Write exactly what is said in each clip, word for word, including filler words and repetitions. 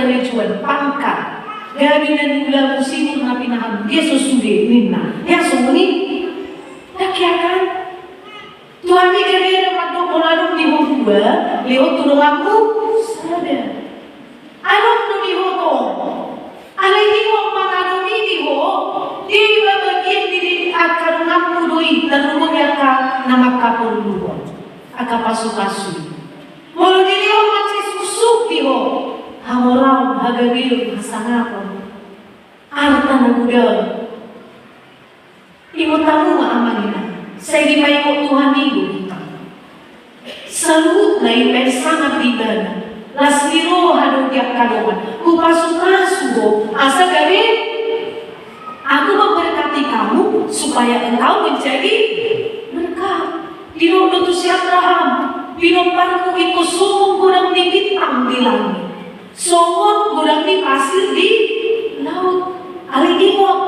Ricuan pangkat, gabe na niula musibur na pinahan dia so sude ninna. Ia songon i. Dang hea kan? Tuhan i gabe na mandok molo adong di ho dua, lehon tu donganmu sada. Adong do di ho tong. Alai ingkon mangadomi di ho, dibagian di angka donganmu do i, tarlumobi angka na mangkaporluhon angka pasupasu i. Molo dilehon mansai suksuk di ho, hamoraon, hagabeon, hasangapon, arta na godang. Ingot hamu ma amang inang, sai dipaingot Tuhan i do hita. Saluhutna i pe sangap di ibana. Las ni roha do di angka dongan, hupasupasu ho asa gabe. Aku memberkati kamu supaya engkau menjadi berkat. Didok do tu si Abraham, pinomparmu ingkon songon godang ni bintang di langit, songon godang ni pasir di laut. Alai ingot,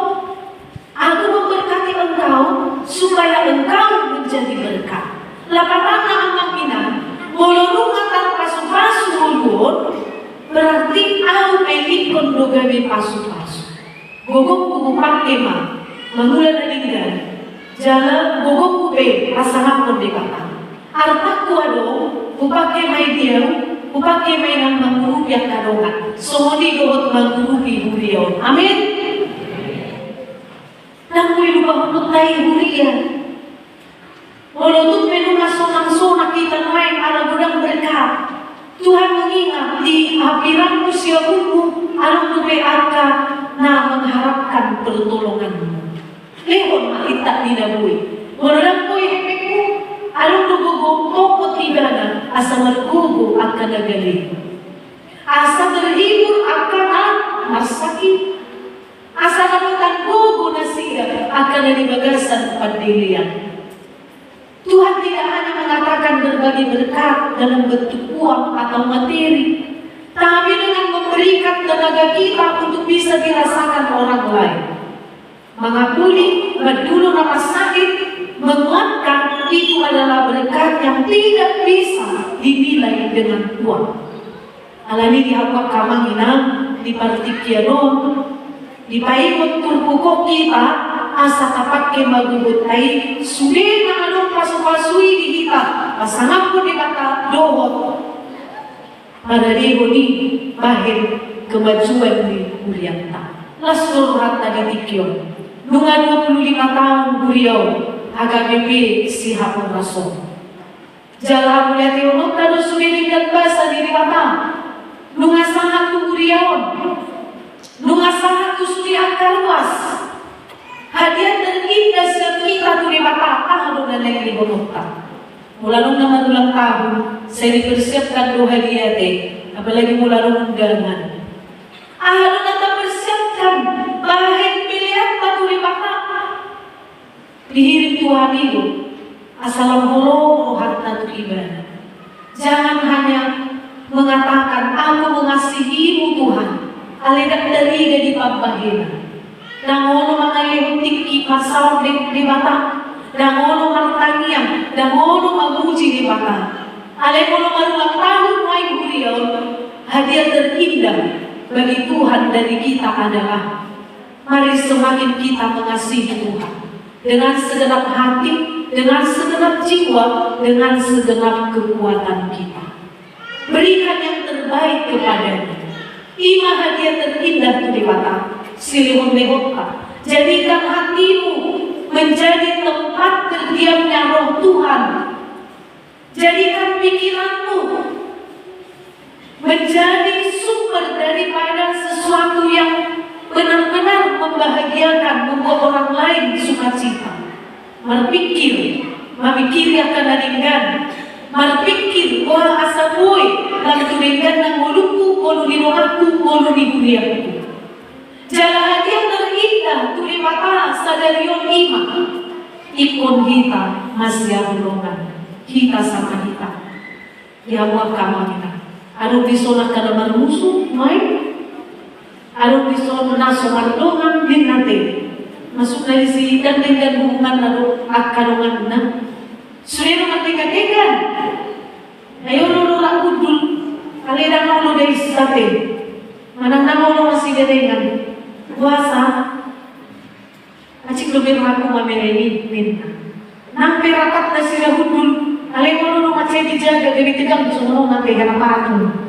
aku memberkati engkau supaya engkau menjadi berkat. Lapatanna amang inang, molo nunga tarpasupasu ngolu on, berarti ahu pe ingkon do gabe pasupasu. Gogongku hupangke ma mangula na denggan, jala gogongku pe pasangaphon Debata. Artangku adong, hupangke ma i di ahu, hupangke ma i nang mangurupi angka dongan. Songon i dohot mangurupi huria on. Amin. Ndang boi lupahononta i huria. Molo tung pe nunga sonang-sonang hita nuaeng ala godang berkat, Tuhan mengingat di hambirangmu sian ummu, adong dope angka na mengharapkan pertolonganmu. Lehon ma intak ni na boi. Molo ndang boi hepengmu, adong do gogo tongkot ibana asa margogo angka na gale. Asa terhibur angka na marsakit. Asa dapotan gogo nasida angka na di bagasan pandelean. Tuhan tidak hanya mengatakan berbagi berkat dalam bentuk uang atau materi, tapi dengan memberikan tenaga kita untuk bisa dirasakan orang lain. Mangapuli, mandulu na marsakit, menguatkan, itu adalah berkat yang tidak bisa dinilai dengan uang. Alani i di hamu angka amang inang, di partingkian on, dipaingot turpuk on hita, asa tapangke ma gogonta i, sude na adong pasupasu i di hita, pasangaphon Debata dohot paradehon i bahen kemajuan ni hurianta. Las do rohanta di tingki on. Nunga dua pulu lima taon huria on, hagabe pe sihaporasonta. Jala hamuliatehononta do sude denggan basa ni Debata. Nunga sahat tu huria on. Nunga sahat tu sude angka ruas. Hadiah terindah sian hita tu Debata, aha do na naeng lehononta? Molo adong na marulang tahun, sai dipersiapkan do hadiah te, apalagi molo adong undangan. Aha do na tapersiapkan bahen peleanta tu Debata? Dihirim Tuhan i do, asa lam holong rohanta tu Ibana. Jangan hanya mengatakan, "Aku mengasihimu, Tuhan," alai ndang tarida di pambahenan. Ndang olo mangalehon tingki marsaor di Debata, ndang olo martangiang, ndang olo mamuji Debata. Alai molo marulang tahun nuaeng huria on, hadiah terindah bagi Tuhan dari kita adalah Mari semakin kita mengasihi Tuhan dengan segenap hati, dengan segenap jiwa, dengan segenap kekuatan kita. Berikan yang terbaik kepada-Nya. I ma hadiah terindah tu Debata, silehonlehonta. Jadikan hatimu menjadi tempat berdiamnya Roh Tuhan. Jadikan pikiranmu menjadi sumber daripada sesuatu yang benar-benar membahagiakan, membuat orang lain sukacita. Marpikir, mamikiri angka na denggan. Marpikir, boha asa boi lam tu dengganna ngolungku, ngolu ni donganku, ngolu ni huriangku. Jala hadiah terindah tu Debata sadari on i ma, ingkon hita masihaholongan, hita sama hita. Ia, angka amang inang, adong dison angka na marmusu nuaeng, adong dison na so mardongan ninna te. Maksudna disi, ndang denggan hubunganna dohot angka donganna. Sude do mardenggan-denggan. Ai olo do rap hundul, alai ndang olo dainsa te. Manang na molo masigandengan puasa, asing do berlaku mamere i ninna. Nang pe rapat nasida hundul, alai molo do mansai dijaga gabe tegang songon on, nang pe hana patung.